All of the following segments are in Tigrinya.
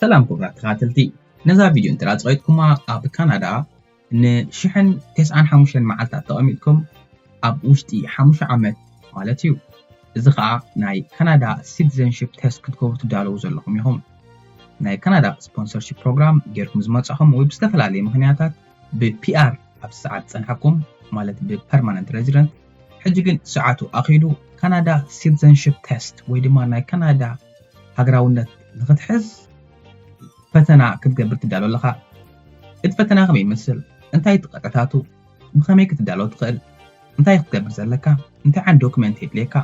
ሰላም ክቡራት ተኸታተልቲ፣ ነዛ ቪድዮ እንተ ጸቂጥኩማ ኣብ ካናዳ ንሽሕን ተስዓን ሓሙሽተን መዓልታት ተቐሚጥኩም ኣብ ውሽጢ ሓሙሽተ ዓመት ማለት እዩ። እዚ ኸኣ ናይ ካናዳ ሲቲዘንሺፕ ቴስት ክትገብሩ ትዳለዉ ዘለኹም ኢኹም። ናይ ካናዳ ስፖንሰርሺፕ ፕሮግራም ጌርኩም ዝመጻኹም ወይ ብዝተፈላለየ ምኽንያታት ብ ፒኣር ኣብ ሰዓት ጸንሐኩም ማለት ብ ፐርማነንት ሬዚደንት፣ ሕጂ ግን ሰዓቱ ኣኺሉ ካናዳ ሲቲዘንሺፕ ቴስት ወይ ድማ ናይ ካናዳ ሃገራውነት ንኽትሕዝ ፈተና ክትገብር ትዳሎ ኣለኻ። እቲ ፈተና ከመይ ይመስል? እንታይ እቲ ቅጥዕታቱ? ብኸመይ ክትዳሎ ትኽእል? እንታይ ክትገብር ዘለካ? እንታይ ዓይነት ዶክመንት የድልየካ?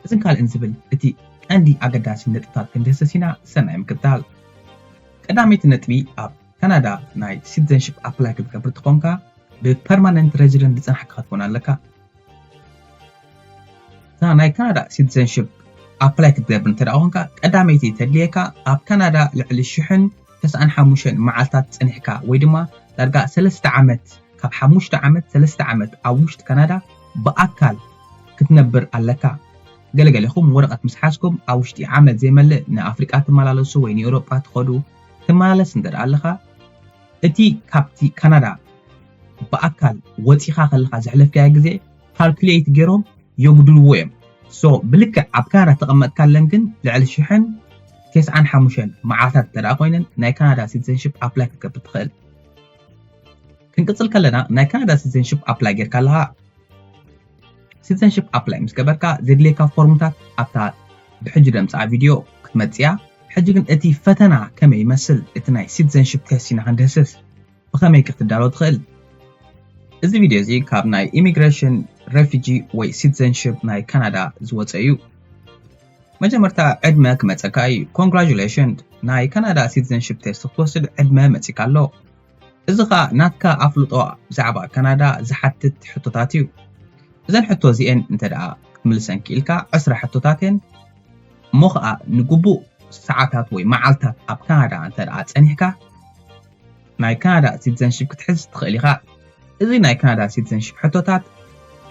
እዝን ካልእን ዝብል እቲ ቀንዲ ኣገዳሲ ነጥብታት ክንድህስስ ኢና። ሰናይ ምክትታል። ቀዳመይቲ ነጥቢ ኣብ ካናዳ ናይ ሲቲዘንሺፕ ኣፕላይ ክትገብር ትኾንካ ብፐርማነንት ሬዚደንት ዝጸናሕካ ክትኮን ኣለካ። እታ ናይ ካናዳ ሲቲዘንሺፕ ኣፕላይ ክትገብር እንተ ደኣ ኾንካ ቀዳመይቲ ተድልየካ ኣብ ካናዳ ልዕሊ ሽሕን ተስዓን ሓሙሽተን መዓልታት ጸኒሕካ ወይ ድማ ዳርጋ ሰለስተ ዓመት ካብ ሓሙሽተ ዓመት ሰለስተ ዓመት ኣብ ውሽጢ ካናዳ ብኣካል ክትነብር ኣለካ። ገለገለኹም ወረቐት ምስ ሓዝኩም ኣብ ውሽጢ ዓመት ዘይመልእ ንኣፍሪቃ ትመላለሱ ወይ ንኤውሮጳ ትኸዱ ትመላለስ እንተ ደኣ ኣለኻ እቲ ካብቲ ካናዳ ብኣካል ወጺኻ ከለኻ ዘሕለፍካዮ ግዜ ካልኩሌት ገይሮም የጉድልዎ እዮም። ሶ ብልክዕ ኣብ ካናዳ ተቐመጥካለን ግን ልዕሊ ሽሕን ተስዓን ሓሙሽተን መዓልታት እንተ ደኣ ኮይነን ናይ ካናዳ ሲቲዘንሺፕ ኣፕላይ ክትገብር ትኽእል። ክንቅጽል ከለና ናይ ካናዳ ሲቲዘንሺፕ ኣፕላይ ጌርካ ኣለኻ። ሲቲዘንሺፕ ኣፕላይ ምስ ገበርካ ዘድልየካ ፎርምታት ኣብታ ብሕጂ ደምጽኣ ቪድዮ ክትመጽእ እያ። ሕጂ ግን እቲ ፈተና ከመይ ይመስል እቲ ናይ ሲቲዘንሺፕ ቴስት ኢና ክንድህስስ። ብኸመይ ክትዳሎ ትኽእል? እዚ ቪድዮ እዚ ካብ ናይ ኢሚግሬሽን፣ ሬፊጂ ወይ ሲቲዘንሺፕ ናይ ካናዳ ዝወጸ እዩ። መጀመርታ ዕድመ ክመጸካ እዩ። ኮንግራጁሌሽን፣ ናይ ካናዳ ሲቲዘንሺፕ ቴስት ክትወስድ ዕድመ መጺካ ኣሎ። እዚ ኸኣ ናትካ ኣፍልጦ ብዛዕባ ካናዳ ዝሓትት ሕቶታት እዩ። እዘን ሕቶ እዚኤን እንተ ደኣ ክትምልሰን ክኢልካ ዕስራ ሕቶታት እየን። እሞ ኸኣ ንግቡእ ሰዓታት ወይ መዓልታት ኣብ ካናዳ እንተ ደኣ ጸኒሕካ ናይ ካናዳ ሲቲዘንሺፕ ክትሕዝ ትኽእል ኢኻ። እዚ ናይ ካናዳ ሲቲዘንሺፕ ሕቶታት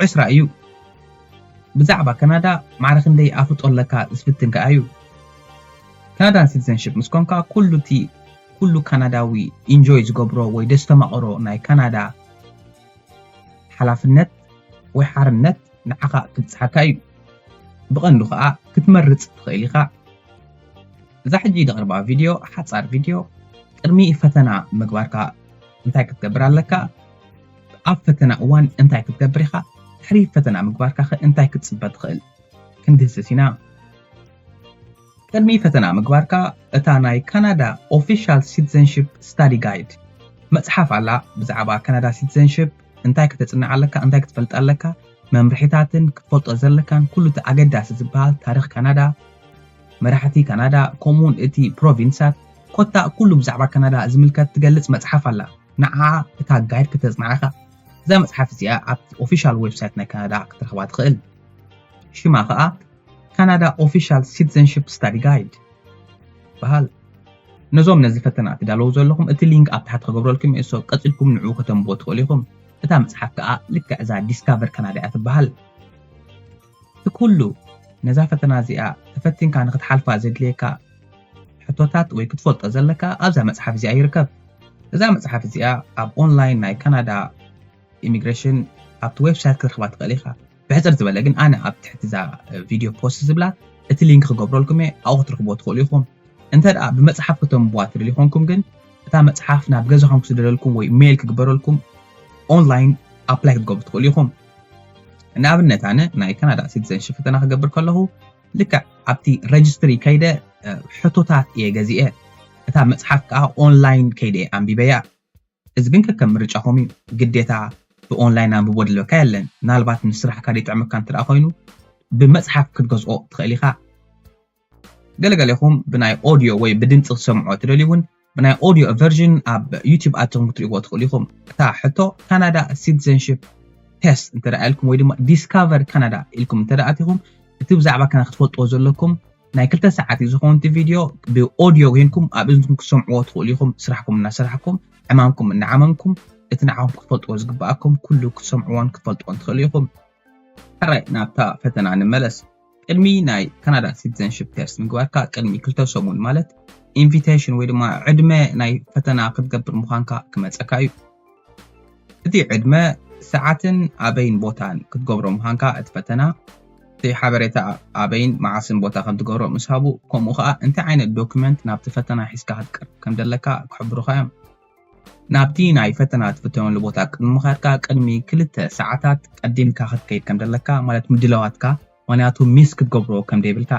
ዕስራ እዩ። ብዛዕባ ካናዳ ማዕረ ክንደይ ኣፍልጦ ኣለካ ዝፍትን ከኣ እዩ። ካናዳን ሲቲዘንሺፕ ምስ ኮንካ ኩሉ እቲ ኩሉ ካናዳዊ ኢንጆይ ዝገብሮ ወይ ደስተማቕሮ ናይ ካናዳ ሓላፍነት ወይ ሓርነት ንዓኻ ክብጽሓካ እዩ። ብቐንዱ ኸኣ ክትመርጽ ትኽእል ኢኻ። እዛ ሕጂ ደቕርባ ቪድዮ ሓጻር ቪድዮ ቅድሚ ፈተና ምግባርካ እንታይ ክትገብር ኣለካ፣ ኣብ ፈተና እዋን እንታይ ክትገብር ኢኻ፣ ድሕሪ ፈተና ምግባርካ ኸ እንታይ ክትጽበ ትኽእል ክንድህስስ ኢና። ቅድሚ ፈተና ምግባርካ እታ ናይ ካናዳ ኦፊሻል ሲቲዘንሺፕ ስታዲ ጋይድ መጽሓፍ ኣላ። ብዛዕባ ካናዳ ሲቲዘንሺፕ እንታይ ከተጽንዕ ኣለካ፣ እንታይ ክትፈልጥ ኣለካ፣ መምርሒታትን ክትፈልጦ ዘለካን ኩሉ እቲ ኣገዳሲ ዝበሃል ታሪኽ ካናዳ፣ መራሕቲ ካናዳ፣ ከምኡውን እቲ ፕሮቪንሳት፣ ኮታ ኩሉ ብዛዕባ ካናዳ ዝምልከት ትገልጽ መጽሓፍ ኣላ። ንዓ እታ ጋይድ ክተጽንዓኻ። እዛ መጽሓፍ እዚኣ ኣብቲ ኦፊሻል ዌብሳይት ናይ ካናዳ ክትረኽባ ትኽእል። ሽማ ኸኣ ካናዳ ኦፊሻል ሲቲዘንሺፕ ስታዲ ጋይድ ይበሃል። ነዞም ነዚ ፈተና ትዳለዉ ዘለኹም እቲ ሊንክ ኣብ ታሕቲ ክገብረልኩም እየ። ሶ ቀጺልኩም ንዕኡ ከተንብቦ ትኽእሉ ኢኹም። እታ መጽሓፍ ከኣ ልክዕ እዛ ዲስካቨር ካናዳ እያ ትበሃል። እቲ ኩሉ ነዛ ፈተና እዚኣ ተፈቲንካ ንክትሓልፋ ዘድልየካ ሕቶታት ወይ ክትፈልጦ ዘለካ ኣብዛ መጽሓፍ እዚኣ ይርከብ። እዛ መጽሓፍ እዚኣ ኣብ ኦንላይን ናይ ካናዳ ኢሚግሬሽን ኣብቲ ዌብሳይት ክትረኽባ ትኽእል ኢኻ። ብሕጽር ዝበለ ግን ኣነ ኣብ ትሕቲ እዛ ቪድዮ ፖስት ዝብላ እቲ ሊንክ ክገብረልኩም እየ፣ ኣብኡ ክትረኽብዎ ትኽእሉ ኢኹም። እንተ ደኣ ብመጽሓፍ ከተንብዋ ትደልዩ ኮንኩም ግን እታ መጽሓፍ ናብ ገዛኹም ክስደደልኩም ወይ ሜይል ክግበረልኩም ኦንላይን ኣፕላይ ክትገብሩ ትኽእሉ ኢኹም። ንኣብነት ኣነ ናይ ካናዳ ሲቲዘንሺፕ ፈተና ክገብር ከለኹ ልክዕ ኣብቲ ረጅስትሪ ከይደ ሕቶታት እየ ገዚኤ። እታ መጽሓፍ ከኣ ኦንላይን ከይደ እየ ኣንቢበያ። እዚ ግን ከከም ምርጫኹም እዩ። ግዴታ ብኦንላይን ኣንብቦ ድልበካ የለን። ምናልባት ንስራሕካ ዘይጥዕመካ እንተ ደኣ ኮይኑ ብመጽሓፍ ክትገዝኦ ትኽእል ኢኻ። ገለገሌኹም ብናይ ኦድዮ ወይ ብድምፂ ክትሰምዖ ትደልዩ እውን ብናይ ኦድዮ ቨርዥን ኣብ ዩቲዩብ ኣትኹም ክትሪእዎ ትኽእሉ ኢኹም። እታ ሕቶ ካናዳ ሲቲዘንሺፕ ቴስት እንተ ደኣ ኢልኩም ወይ ድማ ዲስካቨር ካናዳ ኢልኩም እንተ ደኣ ኣቲኹም እቲ ብዛዕባ ካናዳ ክትፈልጥዎ ዘለኩም ናይ ክልተ ሰዓት እዩ ዝኸውን እቲ ቪድዮ ብኦድዮ ኮይንኩም ኣብ እዝንኩም ክትሰምዕዎ ትኽእሉ ኢኹም። ስራሕኩም እናሰራሕኩም ዕማምኩም እናዓመምኩም እቲ ንዓኹም ክትፈልጥዎ ዝግብኣኩም ኩሉ ክትሰምዕዎን ክትፈልጥዎን ትኽእሉ ኢኹም። ሕራይ ናብታ ፈተና ንመለስ። ቅድሚ ናይ ካናዳ ሲቲዘንሺፕ ቴስት ምግባርካ ቅድሚ ክልተ ሰሙን ማለት invitation ወይ ድማ ዕድመ ናይ ፈተና ክትገብር ምዃንካ ክመጸካ እዩ። እቲ ዕድመ፣ ሰዓትን ኣበይን ቦታን ክትገብሮ ምዃንካ፣ እቲ ፈተና፣ እቲ ሓበሬታ ኣበይን መዓስን ቦታ ከም ትገብሮ ምስ ሃቡ፣ ከምኡ ኸኣ እንታይ ዓይነት ዶክመንት ናብቲ ፈተና ሒዝካ ክትቀርብ ከም ዘለካ ክሕብሩኻ እዮም። ናብቲ ናይ ፈተና ትፍተነሉ ቦታ ቅድሚ ምኻድካ ቅድሚ ክልተ ሰዓታት ቀዲምካ ክትከይድ ከም ዘለካ፣ ማለት ምድላዋትካ፣ ምኽንያቱ ሚስ ክትገብሮ ከም ዘይብልካ።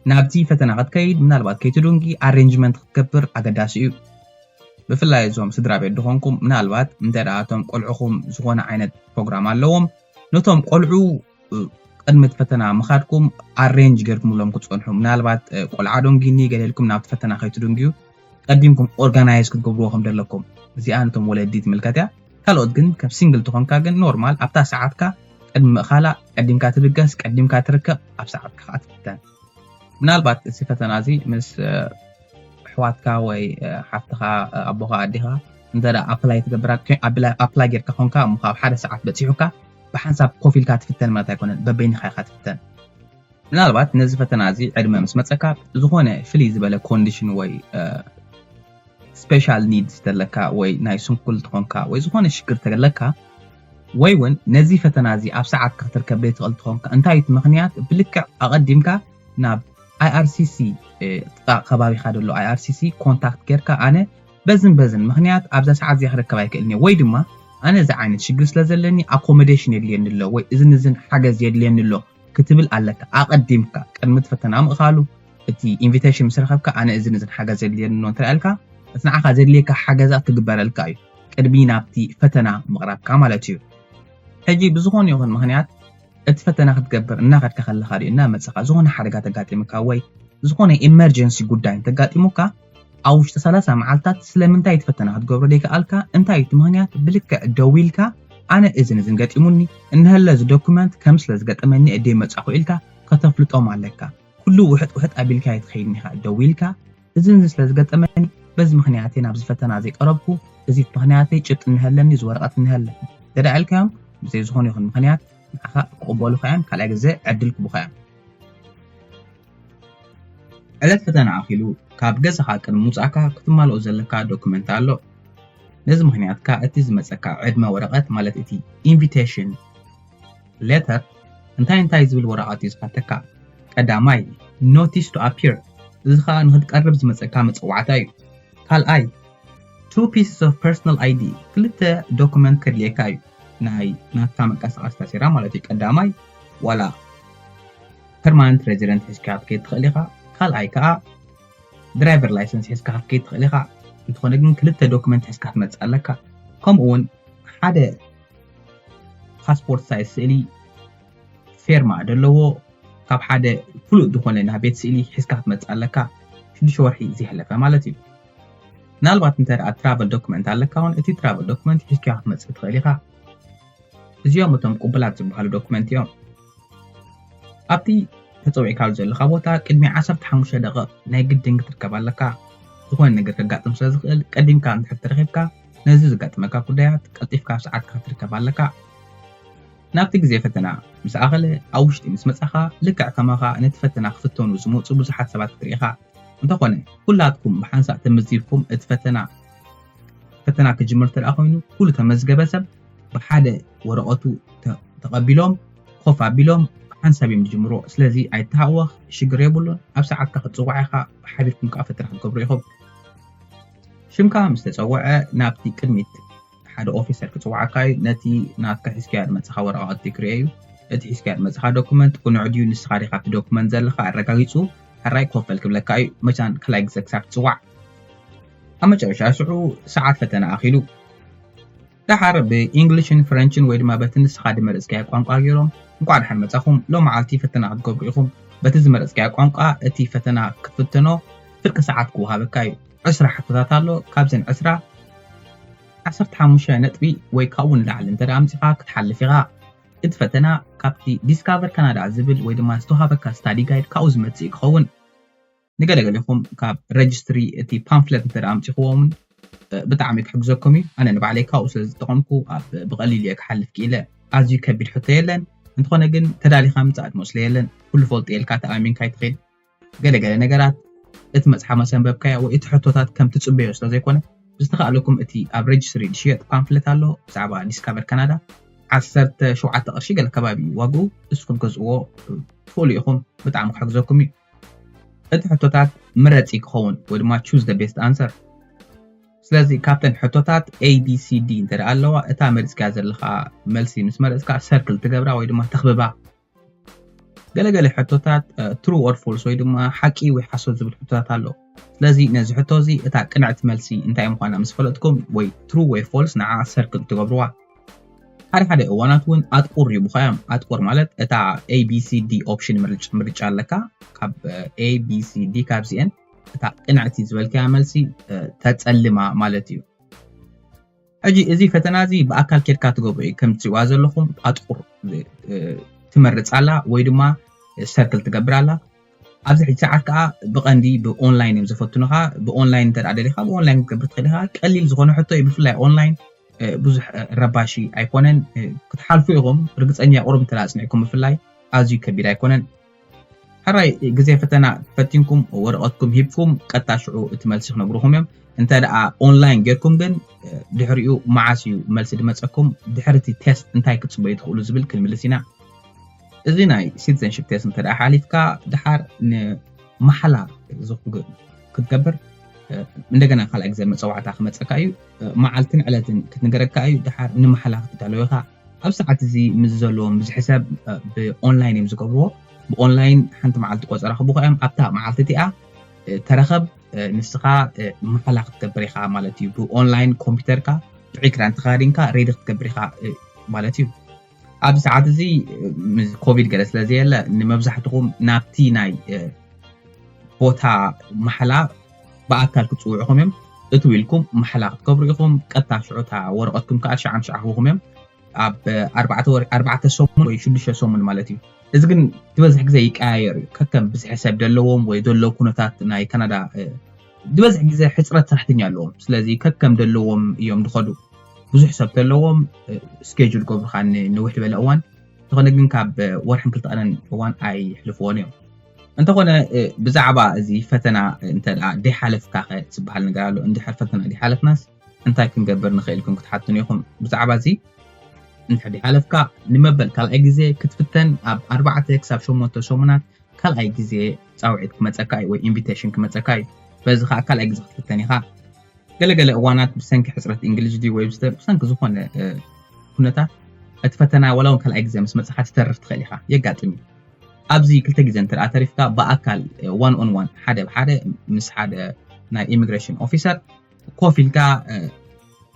ናብቲ ፈተና ክትከይድ ምናልባት ከይትድንጊ ኣሬንጅመንት ክትገብር ኣገዳሲ እዩ። ብፍላይ እዞም ስድራ ቤት ዝኾንኩም፣ ምናልባት እንተ ደኣ እቶም ቆልዑኹም ዝኾነ ዓይነት ፕሮግራም ኣለዎም፣ ነቶም ቆልዑ ቅድሚ እቲ ፈተና ምኻድኩም ኣሬንጅ ጌርኩምሎም ክትጸንሑ፣ ምናልባት ቆልዓ ዶንጊኒ ገለ ኢልኩም ናብቲ ፈተና ከይትድንግዩ ቀዲምኩም ኦርጋናይዝ ክትገብርዎ ከም ዘለኩም፣ እዚኣ ነቶም ወለዲ ትምልከት እያ። ካልኦት ግን ከም ሲንግል ትኾንካ ግን ኖርማል ኣብታ ሰዓትካ ቅድሚ ምእኻላ ቀዲምካ ትብገስ፣ ቀዲምካ ትርከብ፣ ኣብ ሰዓትካ ከዓ ትፍተን። ምናልባት እዚ ፈተና እዚ ምስ ኣሕዋትካ ወይ ሓፍትኻ ኣቦኻ ኣዴኻ እንተ ኣፕላይ ትገብር ኣፕላይ ጌርካ ኮንካ እሞ ካብ ሓደ ሰዓት በፂሑካ ብሓንሳብ ኮፍ ኢልካ ትፍተን ማለት ኣይኮነን፣ በበይንኻ ኢኻ ትፍተን። ምናልባት ነዚ ፈተና እዚ ዕድመ ምስ መፀካ ዝኾነ ፍልይ ዝበለ ኮንዲሽን ወይ ስፔሻል ኒድስ ተለካ ወይ ናይ ስንኩል ትኾንካ ወይ ዝኾነ ሽግር ተለካ ወይ እውን ነዚ ፈተና እዚ ኣብ ሰዓት ክትርከብ ዘይትኽእል ትኾንካ እንታይ እቲ ምኽንያት ብልክዕ ኣቐዲምካ ናብ IRCC ጥቃ ከባቢኻ ዘሎ IRCC ኮንታክት ጌርካ ኣነ በዝን በዝን ምኽንያት ኣብዛ ሰዓት እዚኣ ክርከብ ኣይክእልን እየ ወይ ድማ ኣነ እዚ ዓይነት ሽግር ስለ ዘለኒ ኣኮሞዴሽን የድልየኒ ኣሎ ወይ እዝን እዝን ሓገዝ የድልየኒ ኣሎ ክትብል ኣለካ። ኣቐዲምካ ቅድሚ እቲ ፈተና ምእኻሉ እቲ ኢንቪቴሽን ምስ ረኸብካ ኣነ እዝን እዝን ሓገዝ የድልየኒ ኣሎ እንተልካ እቲ ንዓኻ ዘድልየካ ሓገዛት ክግበረልካ እዩ ቅድሚ ናብቲ ፈተና ምቕራብካ ማለት እዩ። ሕጂ ብዝኾነ ይኹን ምኽንያት እቲ ፈተና ክትገብር እናኸድካ ከለኻ ድዩ እናመፅኻ ዝኾነ ሓደጋ ተጋጢምካ ወይ ዝኾነ ኢመርጀንሲ ጉዳይ እንተጋጢሙካ ኣብ ውሽጢ ሰላሳ መዓልታት ስለምንታይ እቲ ፈተና ክትገብሮ ዘይከኣልካ እንታይ እቲ ምኽንያት ብልክዕ ደዊልካ ኣነ እዝን እዝን ገጢሙኒ እንሀለ እዚ ዶኩመንት ከም ስለ ዝገጠመኒ እደ መጻኹ ኢልካ ከተፍልጦም ኣለካ። ኩሉ ውሕጥ ውሕጥ ኣቢልካ ኣይትኸይድን ኢኻ። ደዊልካ እዝን እዝን ስለ ዝገጠመኒ በዚ ምኽንያት እየ ናብዚ ፈተና ዘይቀረብኩ፣ እዚ ምኽንያተይ ጭብጢ እንሀለኒ እዚ ወረቐት እንሀለ እንተደኣ ኢልካዮም ብዘይ ዝኾነ ይኹን ምኽንያት ንዓኻ ክቕበሉኻ እዮም፣ ካልኣይ ግዜ ዕድል ክቡኻ እዮም። ዕለት ፈተና ኣኺሉ ካብ ገዛኻ ቅድሚ ምውጻእካ ክትማልኦ ዘለካ ዶኩመንት ኣሎ። ነዚ ምኽንያትካ እቲ ዝመጸካ ዕድመ ወረቐት ማለት እቲ ኢንቪቴሽን ሌተር እንታይ እንታይ ዝብል ወረቐት እዩ ዝሓተካ? ቀዳማይ notice to appear፣ እዚ ኸኣ ንኽትቀርብ ዝመጸካ መጸዋዕታ እዩ። ካልኣይ two pieces of personal ID፣ ክልተ ዶኩመንት ከድልየካ እዩ። ናይ ናትካ መንቀሳቐሲ ታሴራ ማለት እዩ። ቀዳማይ ዋላ ፐርማነንት ሬዚደንት ሒዝካ ክትከይድ ትኽእል ኢኻ። ካልኣይ ከኣ ድራይቨር ላይሰንስ ሒዝካ ክትከይድ ትኽእል ኢኻ። እንተኾነ ግን ክልተ ዶክመንት ሒዝካ ክትመጽእ ኣለካ። ከምኡ እውን ሓደ ፓስፖርት ሳይዝ ስእሊ ፌርማ ዘለዎ ካብ ሓደ ፍሉጥ ዝኾነ ናይ ቤት ስእሊ ሒዝካ ክትመጽእ ኣለካ። ሽዱሽተ ወርሒ ዝሕለፈ ማለት እዩ። ምናልባት እንተ ደኣ ትራቨል ዶክመንት ኣለካ እውን እቲ ትራቨል ዶክመንት ሒዝካ ክትመጽእ ትኽእል ኢኻ። እዚኦም እቶም ቅቡላት ዝበሃሉ ዶክመንት እዮም። ኣብቲ ተጸዊዕካሉ ዘለኻ ቦታ ቅድሚ ዓሰርተ ሓሙሽተ ደቂቕ ናይ ግድን ክትርከብ ኣለካ። ዝኾነ ነገር ከጋጥም ስለ ዝኽእል ቀዲምካ እንድሕር ተረኺብካ ነዚ ዘጋጥመካ ጉዳያት ቀልጢፍካ ኣብ ሰዓትካ ክትርከብ ኣለካ። ናብቲ ግዜ ፈተና ምስ ኣኸለ ኣብ ውሽጢ ምስ መጻኻ ልክዕ ከማኻ ነቲ ፈተና ክፍተኑ ዝመጹ ብዙሓት ሰባት ክትርኢ ኢኻ። እንተኾነ ኩላትኩም ብሓንሳእ ተመዝጊብኩም እቲ ፈተና ፈተና ክጅምር እንተ ደኣ ኮይኑ ኩሉ ተመዝገበ ሰብ ብሓደ ወረቐቱ ተቐቢሎም ኮፍ ኣቢሎም ሓንሳብ እዮም ዝጅምርዎ። ስለዚ ኣይተሃወኽ፣ ሽግር የብሉን። ኣብ ሰዓትካ ክትጽዋዕ ኢኻ፣ ሓቢርኩም ከኣ ፈተና ክትገብሩ ኢኹም። ሽምካ ምስ ተጸውዐ ናብቲ ቅድሚት ሓደ ኦፊሰር ክጽውዓካ እዩ። ነቲ ናትካ ሒዝካዮ ዝመጽኻ ወረቓቕቲ ክርእዮ እዩ። እቲ ሒዝካዮ ዝመጽኻ ዶኩመንት ቅኑዕ ድዩ ንስኻ ዲኻ ኣብቲ ዶኩመንት ዘለኻ ኣረጋጊጹ ሕራይ ኮፍ በል ክብለካ እዩ። መቻን ካልኣይ ግዜ ክሳብ ትጽዋዕ። ኣብ መጨረሻ ሽዑ ሰዓት ፈተና ኣኺሉ። ደሓር ብኢንግሊሽን ፍረንችን ወይ ድማ በቲ ንስኻ ዝመረጽካዮ ቋንቋ ገይሮም እንቋዕ ደሓን መጻኹም፣ ሎም መዓልቲ ፈተና ክትገብሩ ኢኹም። በቲ ዝመረጽካዮ ቋንቋ እቲ ፈተና ክትፍተኖ ፍርቂ ሰዓት ክወሃበካ እዩ። ዕስራ ሕቶታት ኣሎ። ካብዘን ዕስራ ዓሰርተ ሓሙሽተ ነጥቢ ወይ ካብኡ ንላዕሊ እንተ ኣምጺኻ ክትሓልፍ ኢኻ። እቲ ፈተና ካብቲ ዲስካቨር ካናዳ ዝብል ወይ ድማ ዝተዋሃበካ ስታዲ ጋይድ ካብኡ ዝመጽእ ክኸውን። ንገለገለኹም ካብ ረጅስትሪ እቲ ፓምፍለት እንተ ኣምጺኽዎም ብጣዕሚ ክሕግዘኩም እዩ። ኣነ ንባዕለይ ካብኡ ስለ ዝጠቐምኩ ብቐሊል እየ ክሓልፍ ክኢለ። ኣዝዩ ከቢድ ሕቶ የለን። እንተኾነ ግን ተዳሊኻ ምጻእ ድመስሎ የለን። ኩሉ ፈልጦ ኢልካ ተኣሚንካ ይትኽእል። ገለገለ ነገራት እቲ መጽሓፍ መሰንበብካዮ ወይ እቲ ሕቶታት ከም ትጽበዮ ስለ ዘይኮነ፣ ብዝተኻእለኩም እቲ ኣብ ሬጅስትሪ ዝሽየጥ ፓምፍለት ኣሎ ብዛዕባ ዲስካቨር ካናዳ፣ ዓሰርተ ሸውዓተ ቅርሺ ገለ ከባቢ እዩ ዋግኡ። ንስኹም ክትገዝእዎ ትኽእሉ ኢኹም፣ ብጣዕሚ ክሕግዘኩም እዩ። እቲ ሕቶታት ምረጺ ክኸውን ወይ ድማ choose the best answer። ስለዚ ካብተን ሕቶታት A B C D እንተ ደኣ ኣለዋ፣ እታ መሪጽካያ ዘለኻ መልሲ ምስ መረጽካ ሰርክል ትገብራ ወይ ድማ ተኽብባ። ገለገለ ሕቶታት ትሩ ኦር ፎልስ ወይ ድማ ሓቂ ወይ ሓሶት ዝብል ሕቶታት ኣሎ። ስለዚ ነዚ ሕቶ እዚ እታ ቅንዕቲ መልሲ እንታይ ምዃና ምስ ፈለጥኩም ወይ ትሩ ወይ ፎልስ ንዓ ሰርክል ትገብርዋ። ሓደ ሓደ እዋናት እውን ኣጥቁር ይቡኻ እዮም። ኣጥቁር ማለት እታ A B C D ኦፕሽን ምርጭ- ምርጫ ኣለካ። ካብ A B C D ካብዚአን እታ ቅንዕቲ ዝበልካያ መልሲ ተጸልማ ማለት እዩ። ሕጂ እዚ ፈተና እዚ ብኣካል ኬድካ ትገብሮ እዩ። ከም ትሪእዋ ዘለኹም ኣጥቁር ትመርጽ ኣላ ወይ ድማ ሰርክል ትገብር ኣላ። ኣብዚ ሕጂ ሰዓት ከዓ ብቐንዲ ብኦንላይን እዮም ዝፈትኑኻ። ብኦንላይን እንተ ደኣ ደሊኻ ብኦንላይን ክትገብር ትኽእል ኢኻ። ቀሊል ዝኾነ ሕቶ እዩ። ብፍላይ ኦንላይን ብዙሕ ረባሺ ኣይኮነን። ክትሓልፉ ኢኹም ርግጸኛ፣ ቁሩብ እንተ ደኣ ኣጽኒዕኩም ብፍላይ ኣዝዩ ከቢድ ኣይኮነን። ሕራይ ግዜ ፈተና ፈቲንኩም ወረቐትኩም ሂብኩም ቀጥታ ሽዑ እቲ መልሲ ክነግሩኹም እዮም። እንተ ደኣ ኦንላይን ጌርኩም ግን ድሕሪኡ መዓስ እዩ መልሲ ዝመጸኩም፣ ድሕሪ እቲ ቴስት እንታይ ክትጽበዩ ትኽእሉ ዝብል ክንምልስ ኢና። እዚ ናይ ሲቲዘንሽፕ ቴስት እንተ ደኣ ሓሊፍካ ድሓር ንማሕላ ክትገብር እንደገና ካልኣይ ግዜ መጸዋዕታ ክመጸካ እዩ። መዓልትን ዕለትን ክትንገረካ እዩ። ድሓር ንማሕላ ክትዳለወካ ኣብ ሰዓት እዚ ምስ ዘለዎም ብዝሒ ሰብ ብኦንላይን እዮም ዝገብርዎ። ብኦንላይን ሓንቲ መዓልቲ ቆጸራ ክቡካ እዮም። ኣብታ መዓልቲ እቲኣ ተረኸብ፣ ንስኻ ማሕላ ክትገብር ኢኻ ማለት እዩ። ብኦንላይን ኮምፒውተርካ ብኤክራን ተኻዲንካ ሬዲ ክትገብር ኢኻ ማለት እዩ። ኣብዚ ሰዓት እዚ ምስ ኮቪድ ገለ ስለ ዘየለ ንመብዛሕትኹም ናብቲ ናይ ቦታ ማሕላ ብኣካል ክፅውዕኹም እዮም። እትው ኢልኩም ማሕላ ክትገብሩ ኢኹም። ቀጥታ ሽዑ እታ ወረቐትኩም ከዓ ሸዓ ምሸዓኹኹም እዮም። ኣብ ኣርባዕተ ወር ኣርባዕተ ሰሙን ወይ ሽዱሽተ ሰሙን ማለት እዩ። እዚ ግን ዝበዝሕ ግዜ ይቀያየር እዩ። ከከም ብዝሒ ሰብ ዘለዎም ወይ ዘሎ ኩነታት ናይ ካናዳ ዝበዝሕ ግዜ ሕፅረት ሰራሕተኛ ኣለዎም። ስለዚ ከከም ዘለዎም እዮም ዝኸዱ። ብዙሕ ሰብ ተለዎም ስኬጁል ገብሩካ ንንውሕ ዝበለ እዋን። እንተኾነ ግን ካብ ወርሕን ክልተ ቀነን እዋን ኣይሕልፍዎን እዮም። እንተኾነ ብዛዕባ እዚ ፈተና እንተ ደኣ ደይሓለፍካ ከ ዝበሃል ነገር ኣሎ። እንድሕር ፈተና ደይሓለፍናስ እንታይ ክንገብር ንኽእል ኢልኩም ክትሓትኑ ኢኹም። ብዛዕባ እዚ እንድሕር ደይሓለፍካ ንመበል ካልኣይ ግዜ ክትፍተን ኣብ ኣርባዕተ ክሳብ ሸሞንተ ሰሙናት ካልኣይ ግዜ ጻውዒት ክመጸካ እዩ ወይ ኢንቪቴሽን ክመጸካ እዩ። በዚ ኸኣ ካልኣይ ግዜ ክትፍተን ኢኻ። ገለገለ እዋናት ብሰንኪ ሕጽረት እንግሊዝ ድዩ ወይ ብስተ- ብሰንኪ ዝኾነ ኩነታት እቲ ፈተና ዋላ እውን ካልኣይ ግዜ ምስ መጻኻ ትተርፍ ትኽእል ኢኻ። የጋጥም እዩ። ኣብዚ ክልተ ግዜ እንተ ደኣ ተሪፍካ ብኣካል ዋን ኦን ዋን ሓደ ብሓደ ምስ ሓደ ናይ ኢሚግሬሽን ኦፊሰር ኮፍ ኢልካ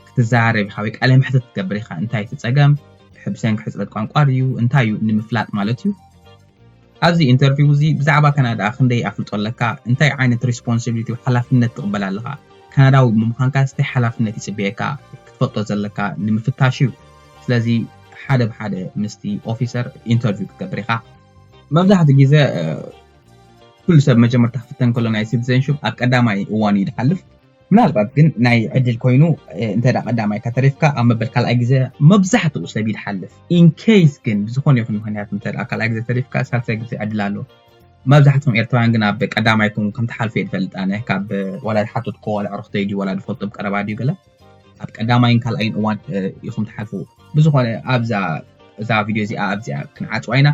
ክትዘራረብ ኢኻ ወይ ቃለ መሕትት ክትገብር ኢኻ። እንታይ እቲ ጸገም ብሰንኪ ሕጽረት ቋንቋ ድዩ እንታይ እዩ ንምፍላጥ ማለት እዩ። ኣብዚ ኢንተርቪው እዚ ብዛዕባ ካናዳ ክንደይ ኣፍልጦ ኣለካ፣ እንታይ ዓይነት ሪስፖንሲቢሊቲ ሓላፍነት ትቕበል ኣለኻ፣ ካናዳዊ ብምዃንካ እንታይ ሓላፍነት ይጽበየካ ክትፈልጦ ዘለካ ንምፍታሽ እዩ። ስለዚ ሓደ ብሓደ ምስቲ ኦፊሰር ኢንተርቪው ክትገብር ኢኻ። መብዛሕትኡ ግዜ ኩሉ ሰብ መጀመርታ ክፍተን ከሎ ናይ ሲቲዘንሽፕ ኣብ ቀዳማይ እዋን እዩ ዝሓልፍ። ምናልባት ግን ናይ ዕድል ኮይኑ እንተ ደኣ ቀዳማይ ከተሪፍካ ኣብ መበል ካልኣይ ግዜ መብዛሕትኡ ሰብ ይድሓልፍ። ኢንኬይስ ግን ብዝኾነ ይኹን ምክንያት እንተ ደኣ ካልኣይ ግዜ ተሪፍካ ሳልሳይ ግዜ ዕድል ኣሎ። መብዛሕትኹም ኤርትራውያን ግን ኣብ ቀዳማይኩም ከም ትሓልፉ እየ ዝፈልጥ ኣነ። ካብ ዋላ ዝሓተትኩ ዋላ ዕርኽተይ ድዩ ዋላ ዝፈልጦ ብቀረባ ድዩ ገለ ኣብ ቀዳማይን ካልኣይን እዋን ኢኹም ትሓልፉ። ብዝኾነ ኣብዛ እዛ ቪድዮ እዚኣ ኣብዚኣ ክንዓጽዋ ኢና።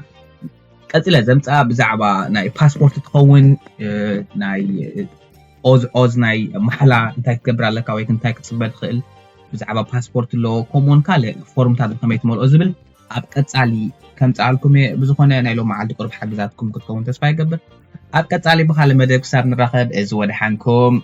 ቀጺለ ዘምጽኣ ብዛዕባ ናይ ፓስፖርት ትኸውን ናይ ኦዝ ኦዝ ናይ ማሕላ እንታይ ክትገብር ኣለካ ወይ እንታይ ክትጽበ ትኽእል ብዛዕባ ፓስፖርት ኣለዎ ከምኡውን ካልእ ፎርምታት ከመይ ትመልኦ ዝብል ኣብ ቀጻሊ ከምጽኣልኩም እየ። ብዝኾነ ናይ ሎም መዓልቲ ቁሩብ ሓግዛትኩም ክትከውን ተስፋ ይገብር። ኣብ ቀጻሊ ብኻልእ መደብ ክሳብ ንራኸብ እዚ ወደሓንኩም።